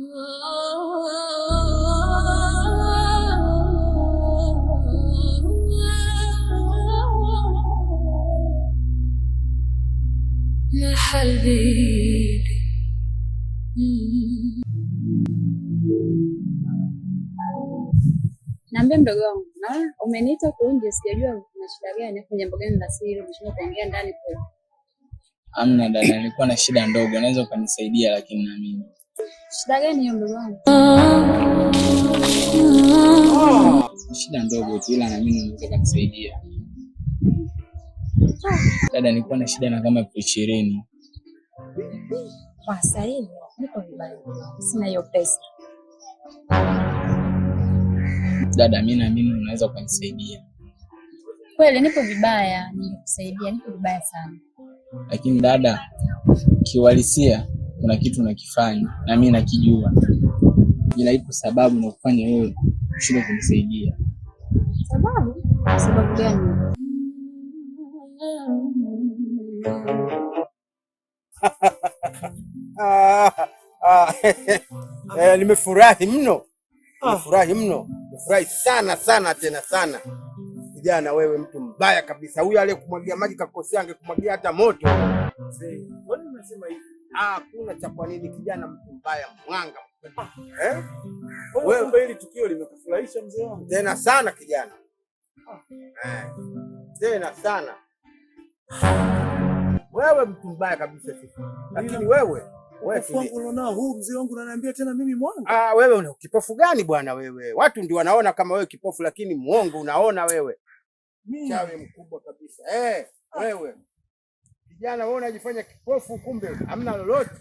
يا حبيبي. Niambie mdogo wangu, naona umeniita huku nje, sijajua kuna shida gani, afu jambo gani la siri umeshinda kuongea ndani kule. Amna dada, nilikuwa na shida ndogo, naweza ukanisaidia lakini na mimi. Shida gani hiyo mdogo wangu? Shida ndogo tu ila na mimi unaweza kunisaidia. Dada, nilikuwa na shida na kama 20,000. Kwa sasa hivi niko vibaya, sina hiyo pesa. Dada, mimi naamini unaweza kunisaidia. Kweli nipo vibaya, ningekusaidia, nipo vibaya sana. Lakini dada, kiuhalisia kuna kitu unakifanya na mimi nakijua. Ila ipo sababu na kufanya wewe ushindwe kunisaidia. Sababu? Sababu gani? Nimefurahi mno. Nimefurahi mno. Nimefurahi sana sana tena sana. Kijana wewe mtu mbaya kabisa. Huyu aliyekumwagia maji kakosea, angekumwagia hata moto. Kwa nini unasema hivi? Kuna cha kwa nini kijana mtu mbaya mwanga. Eh? Wewe kumbe hili tukio limekufurahisha mzee wangu. Tena sana kijana. Tena sana. Wewe mtu mbaya kabisa sisi. Lakini wewe wangu huu mzee wangu unaniambia tena mimi mwanga? Wewe una kipofu gani bwana wewe? Watu ndio wanaona kama wewe kipofu lakini muongo unaona wewe. Chawi mkubwa kabisa. Wewe. Kijana wewe unajifanya kipofu kumbe hamna lolote.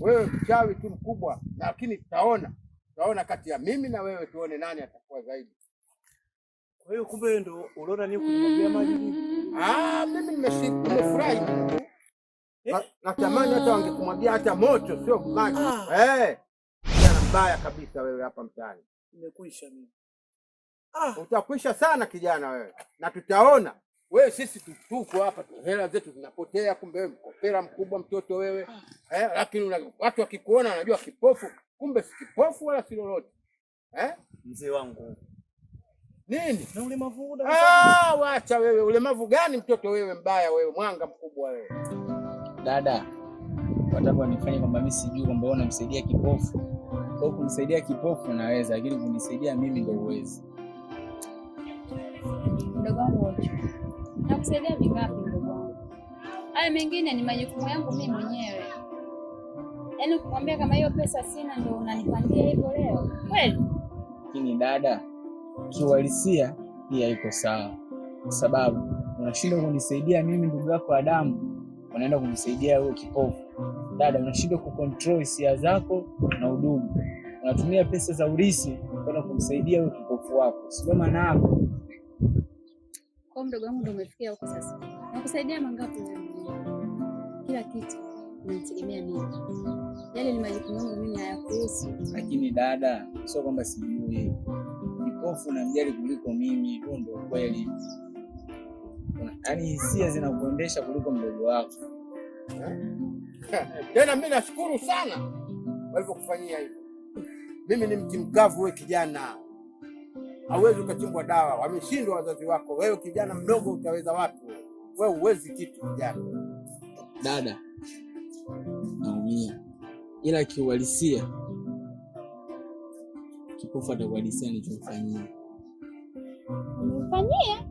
Wewe mchawi tu mkubwa, lakini tutaona. Tutaona kati ya mimi na wewe tuone nani atakuwa zaidi. Kwa hiyo kumbe ndio uliona nini kunimwagia maji mimi? Mimi nimefurahi. Natamani hata wangekumwagia hata moto sio maji. Kijana mbaya kabisa wewe hapa mtaani. Nimekwisha mimi. Utakwisha sana kijana wewe. Na tutaona. Wewe sisi tuko hapa hela zetu zinapotea, kumbe wewe mkopera mkubwa mtoto wewe. Lakini watu wakikuona wanajua kipofu, kumbe si kipofu wala si lolote. Mzee wangu. Nini? Na ulemavu una? Wacha wewe, ulemavu gani mtoto wewe mbaya wewe, mwanga mkubwa wewe. Dada, wataka wanifanye kwamba mimi sijui kwamba wewe unamsaidia kipofu. Kwa hiyo kumsaidia kipofu naweza, lakini kunisaidia mimi ndio uwezi. Mdogo wangu wote. Nakusaidia vingapi mdogo wangu? Haya mengine ni majukumu yangu mimi mwenyewe. Yaani ukikwambia kama hiyo pesa sina ndio unanipangia hivyo leo. Kweli? Lakini dada, kiuhalisia pia iko sawa. Kwa sababu unashindwa kunisaidia mimi ndugu yako Adamu, unaenda kumsaidia huyo kipofu. Dada, unashindwa kucontrol hisia zako na udugu. Unatumia pesa za urithi kwenda kumsaidia huyo kipofu wako. Sio maana yako. Kwa mdogo wangu ndio umefikia huko sasa. Nakusaidia mangapi wewe? Kila kitu unanitegemea mimi. Yale ni majukumu yangu mimi, hayakuhusu. Lakini dada, sio kwamba sijui. Kipofu namjali kuliko mimi, huo ndio kweli. Yaani hisia zinakuendesha kuliko mdogo wako. Tena mimi nashukuru sana walivyokufanyia hivyo. Mimi ni mti mkavu wewe kijana. Hauwezi ukachimbwa dawa. Wameshindwa wazazi wako. Wewe kijana mdogo utaweza wapi? Wewe huwezi kitu kijana. Dada, naumia. Ila kiuhalisia kipofu atakuhalisia nilichomfanyia. Umemfanyia?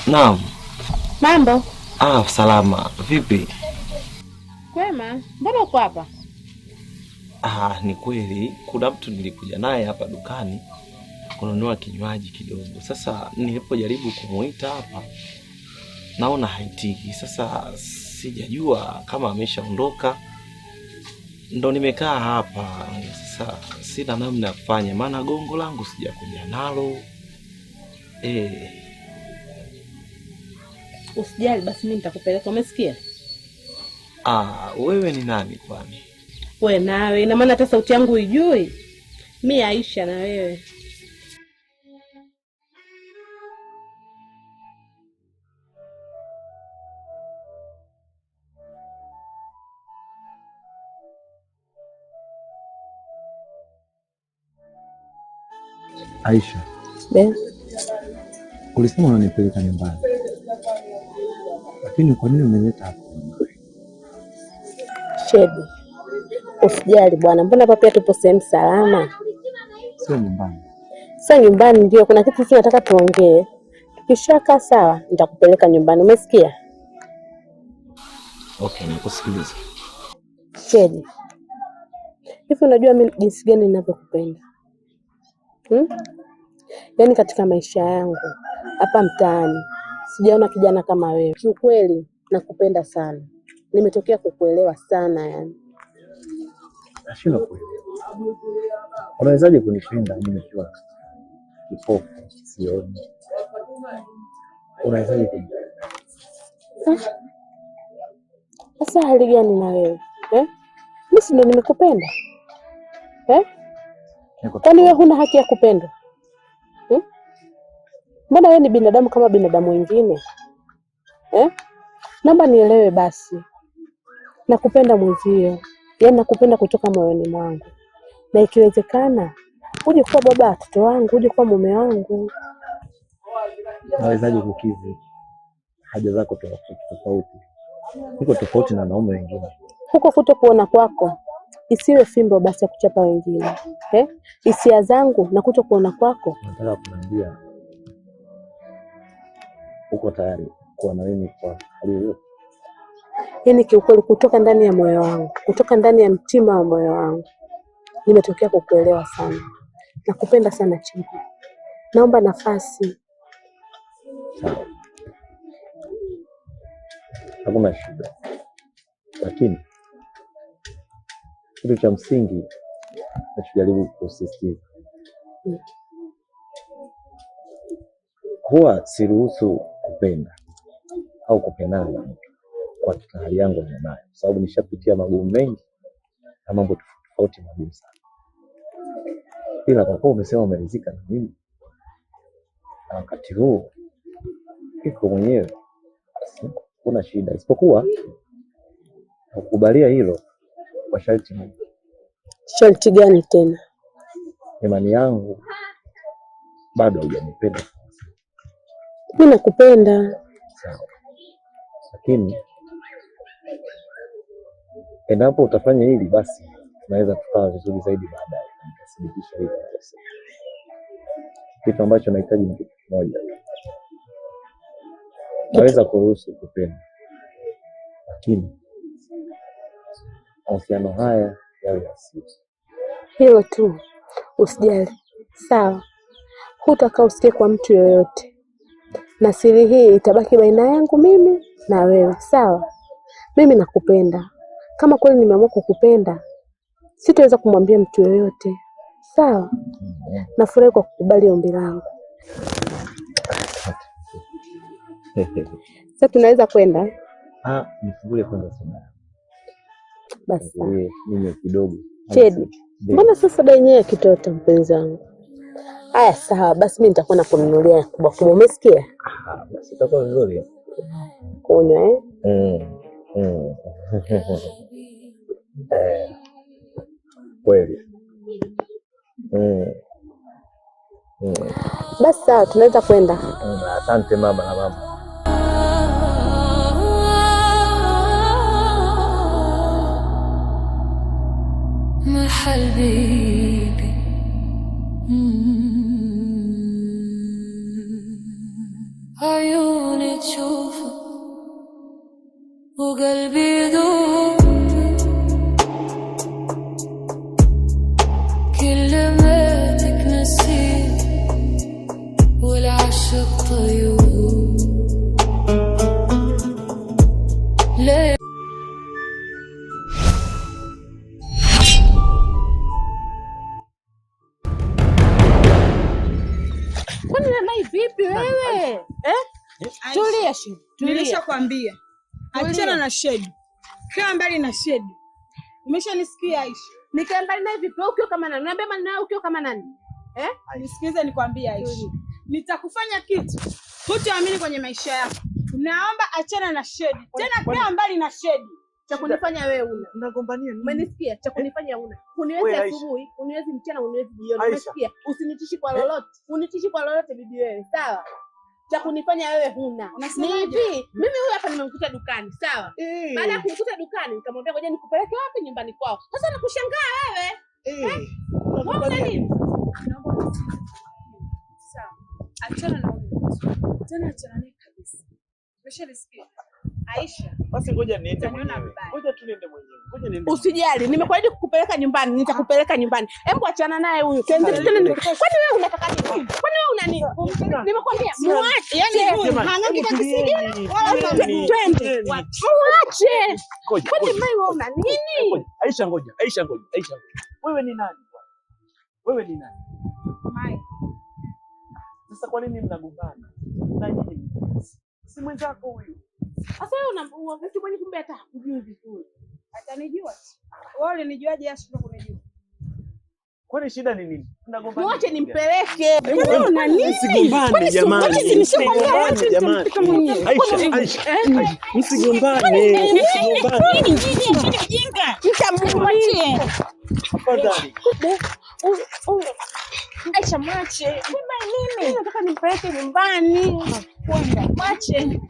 Naam. Mambo? Salama. Vipi? Kwema. Mbona uko hapa? Ni kweli kuna mtu nilikuja naye hapa dukani kununua kinywaji kidogo. Sasa nilipojaribu kumuita hapa naona haitiki. Sasa sijajua kama ameshaondoka. Ndo nimekaa hapa. Sasa sina namna ya kufanya maana gongo langu sijakuja nalo. Eh. Usijali basi mimi nitakupeleka, umesikia? Ah, wewe ni nani kwani? We nawe, ina maana hata sauti yangu huijui? Mi Aisha na wewe. Aisha, Be, ulisema unanipeleka nyumbani, lakini kwa nini umeleta hapa? Shedi, usijali bwana, mbona hapa pia tupo sehemu salama. Sio nyumbani. Sasa nyumbani ndio kuna kitu tu nataka tuongee. Tukishakaa sawa, nitakupeleka nyumbani, umesikia? Okay, nakusikiliza. Shedi, hivi unajua mimi jinsi gani ninavyokupenda? Hmm? Yaani katika maisha yangu hapa mtaani sijaona kijana kama wewe. Kiukweli nakupenda sana, nimetokea kukuelewa sana yani. Nashindwa kuelewa. Unawezaje kunipenda mimi nikiwa kipofu sioni? Unawezaje kunipenda? Sasa hali gani na wewe eh? Mimi si ndo nimekupenda eh? Niko Kwani wewe huna haki ya kupendwa hmm? Mbona wewe ni binadamu kama binadamu wengine eh? Naomba nielewe basi, nakupenda mwenzio, yaani nakupenda kutoka moyoni mwangu, na ikiwezekana uje kuwa baba wa watoto wangu, uje kuwa mume wangu. Nawezaje kukidhi haja zako tofauti tofauti? Niko tofauti na wanaume wengine. Huko kuto kuona kwako isiwe fimbo basi ya kuchapa wengine eh? Hisia zangu na kuto kuona kwako, Nataka kuniambia uko tayari kuwa na mimi kwa hali yoyote? yaani kiukweli, kutoka ndani ya moyo wangu, kutoka ndani ya mtima wa moyo wangu, nimetokea kukuelewa sana. Nakupenda sana Chidi, naomba nafasi. Sawa, hakuna shida, lakini kitu cha msingi nachojaribu kusisitiza, huwa siruhusu kupenda au kupendana na mtu kwa hali yangu nilionayo, kwa sababu nishapitia magumu mengi na mambo tofauti tofauti magumu sana, ila kwa kuwa umesema umeridhika na mimi na wakati huu iko mwenyewe, basi hakuna shida, isipokuwa nakukubalia hilo kwa sharti moja. Sharti gani tena? Imani yangu bado haujanipenda Mi nakupenda. sawa, lakini endapo utafanya hili, basi tunaweza tukawa vizuri zaidi baadaye. Nitathibitisha hilo nalosema. Kitu ambacho nahitaji ni kitu kimoja tu. Naweza kuruhusu kupenda, lakini mahusiano haya yawe ya siri. Hilo tu, usijali. Sawa, hutakaa usikie kwa mtu yoyote, na siri hii itabaki baina yangu mimi na wewe. Sawa? Mimi nakupenda. Kama kweli nimeamua kukupenda, sitaweza kumwambia mtu yoyote. Sawa? Nafurahi kwa kukubali ombi langu. Sasa tunaweza kwenda eh? Ah, nifungulie kwanza soda. Basi sawa. Nifungulie ninywe kidogo. Chedi, Ndio. mbona sasa soda yenyewe ya kitoto mpenzi wangu? Haya, sawa basi, mimi nitakuwa nakununulia kubwa kubwa, umesikia? Ah, basi itakuwa vizuri. Kunywa eh? Eh, kweli. Mm. Mm. Basi sawa, tunaweza kwenda. Asante mama na mama. محل بيبي عيوني تشوفه وقلبي يدوب كلماتك نسيم والعشق طيور لا Kwani na vipi wewe? Eh? Tulia Shedi. Tulia. Nilishakwambia. Achana na Shedi. Kaa mbali na Shedi. Umeshanisikia Aisha? Nikae mbali naye vipi? Wewe ukiwa kama nani? Unaambia mbali naye ukiwa kama nani? Eh? Nisikilize nikwambie Aisha. Nitakufanya kitu hutoamini kwenye maisha yako. Naomba achana na Shedi. Tena kaa mbali na Shedi. Cha kunifanya wewe una. Mnagombania nini? Umenisikia? Cha kunifanya una. Uniwezi asubuhi, uniwezi mchana, uniwezi jioni. Umesikia? Usinitishi kwa lolote. Unitishi kwa lolote bibi wewe. Sawa? Cha kunifanya wewe huna. Ni hivi, mimi huyu hapa nimemkuta dukani, sawa? Baada ya kumkuta dukani, nikamwambia ngoja nikupeleke wapi nyumbani kwao. Sasa nakushangaa wewe. Wewe una nini? Sawa. Achana na huyu. Tena achana naye kabisa. Umeshanisikia? Aisha. Basi ngoja niende mwenyewe. Ngoja tu niende mwenyewe. Ngoja niende. Usijali, nimekuahidi kukupeleka nyumbani, nitakupeleka nyumbani. Hebu achana naye huyu. Twende tena. Kwani wewe unataka nini? Kwani wewe una nini? Nimekwambia muache. Yaani huyu hang'aki kwa kisigino wala twende. Muache. Kwani wewe una nini? Aisha ngoja, Aisha ngoja, Aisha. Wewe ni nani bwana? Wewe ni nani? Mai. Sasa kwa nini mnagombana? Na nyinyi si mwenzako huyu. Sasa wewe una mtu mwenye kumbe hata hakujui vizuri. Atanijua. Wewe ulinijuaje Aisha kunijua? Kwani shida ni nini? Mnagombana. Mwache nimpeleke. Kwani una nini? Msigombane jamani. Msigombane jamani. Aisha, Aisha. Msigombane. Msigombane. Mjinga. Mtamwachie. Afadhali. Aisha mwache. Mimi nini? Nataka nimpeleke nyumbani. Mwache.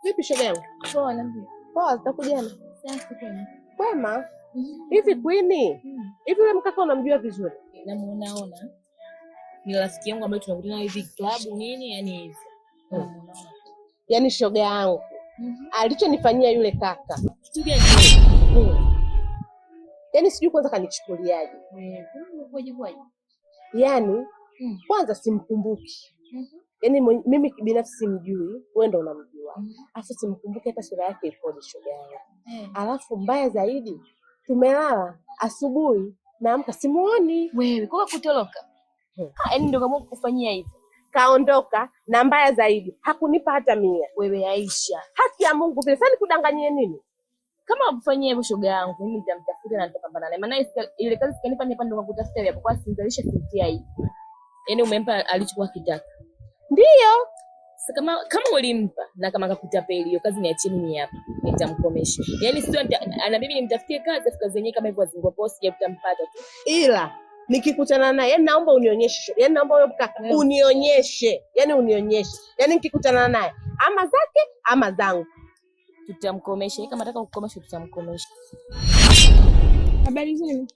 Vipi shoga yangu? Poa, niambie. Poa, zitakujana. Safi kwema. Kwema? Hivi Queen, hivi yule mkaka unamjua vizuri? Namuonaona. Ni rafiki yangu ambaye tunakutana hivi club nini, yani hivi. Namuonaona. Yaani shoga yangu alichonifanyia yule kaka. Kitu gani? Yaani sijui kwanza kanichukuliaje. Kwaje kwaje? Yaani kwanza simkumbuki. Yaani mimi binafsi simjui, wewe ndo unamjua. Alafu simkumbuki hata sura yake ipoje shoga yangu. Alafu mbaya zaidi tumelala asubuhi naamka simuoni. Wewe kwa kutoroka. Yaani ndo kama kukufanyia hivi. Kaondoka na mbaya zaidi hakunipa hata 100. Wewe Aisha. Haki ya Mungu vile. Sasa nikudanganyie nini? Kama ukufanyia hivyo shoga yangu, mimi nitamtafuta na nitapambana naye. Maana ile kazi sikanipa mimi ndo kutafuta hapo kwa sinzalisha sintia hii. Yaani umempa alichokuwa kitaka. Ndio. Sasa kama ulimpa na kama akakutapeli hiyo kazi niachie mimi hapa. Nitamkomesha. Yaani sio ana mimi nimtafutie kazi afu kazi yenyewe kama hivyo azingua kwa sija utampata tu. Ila nikikutana naye, yaani naomba unionyeshe. Yaani naomba wewe kaka unionyeshe. Yaani unionyeshe. Yaani nikikutana naye ama zake ama zangu. Tutamkomesha. Kama nataka kukomesha tutamkomesha. Habari zenu?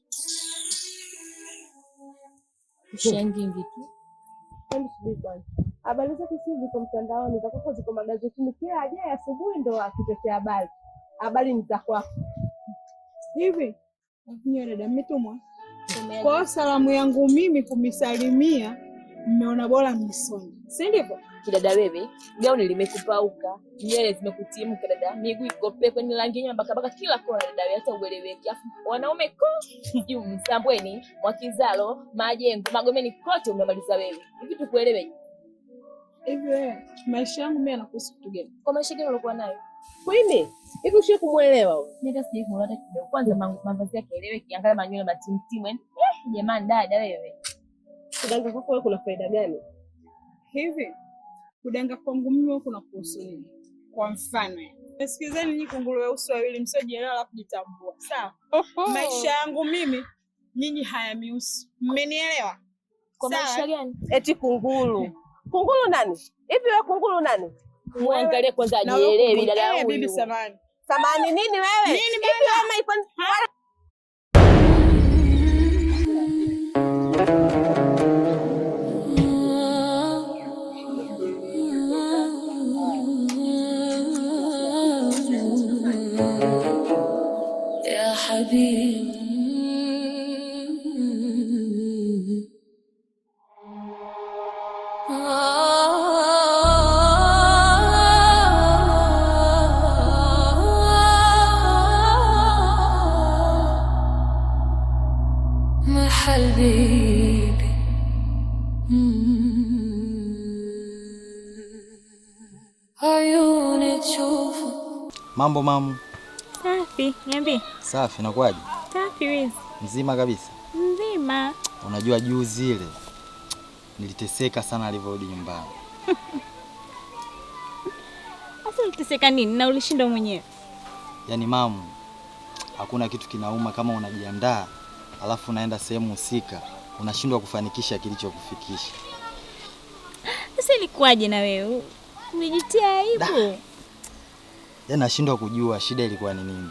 Shangingi tu. Habari zetu si ziko mtandaoni, za kwako ziko magazetini. Kila ajaye asubuhi ndo akitetea habari. Habari ni za kwako. Hivi nyie dada mmetumwa? Kwa salamu yangu mimi kumisalimia, mmeona bora mnisome, si ndivyo? Kidada wewe, gauni limekupauka, nywele zimekutimka dada, miguu iko pepe, ni rangi nyamba kabaka kila kona dada wewe, hata ueleweki. Afu wanaume ko sijui Msambweni, Mwakizalo, Majengo, Magomeni kote umemaliza wewe. Hivi tukuelewe? Hivi wewe, maisha yangu mimi yanakuhusu kitu gani? Kwa maisha gani ulikuwa nayo? Queen, hivi ushawahi kumuelewa huyo? Mimi hata sijai kumuelewa hata kidogo. Kwanza mavazi yake eleweki, angalia manywele matimtimu. Yaani, jamani dada wewe. Kudanga kwako wewe kuna faida gani? Hivi kudanga kwangu mimi kuna kuhusu nini? Kwa mfano, sikizeni nyinyi kunguru weusi wawili msiojielewa wala kujitambua. Sawa? Maisha yangu mimi Nyinyi hayanihusu. Mmenielewa? Kwa maisha gani? Eti kunguru. Kunguru nani? Hivi wewe kunguru nani? Muangalie kwanza ajielewi dada huyu. Bibi samani. Samani nini wewe? Nini Hivi bana? wewe my يا حبيبي محل بيبي عيوني تشوفك Mambo mamu. Safi, niambie. Safi, nakuaje? Safi wizi. Mzima kabisa. Mzima. Unajua juzi ile niliteseka sana alivyorudi nyumbani. Sasa uliteseka nini na ulishinda mwenyewe? Yaani mamu, hakuna kitu kinauma kama unajiandaa alafu unaenda sehemu husika unashindwa kufanikisha kilichokufikisha. Sasa ilikuwaje na wewe? Umejitia aibu. Yaani nashindwa kujua shida ilikuwa ni nini.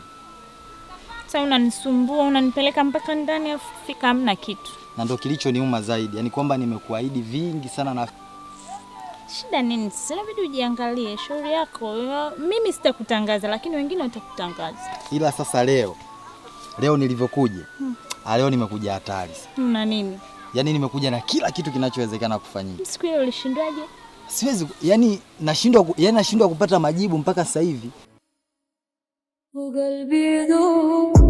Sasa unanisumbua, unanipeleka mpaka ndani afu fika hamna kitu. Na ndio kilichoniuma zaidi, yaani kwamba nimekuahidi vingi sana na Shida nini sasa? Inabidi ujiangalie shauri yako. Mimi sitakutangaza lakini wengine watakutangaza. Ila sasa leo nilivyokuja, leo nimekuja hatari. Una nini? Yaani nimekuja na kila kitu kinachowezekana kufanyika. Siku ile ulishindwaje? Siwezi, yani nashindwa, yani nashindwa kupata majibu mpaka sasa hivi. وقلبي يدوب.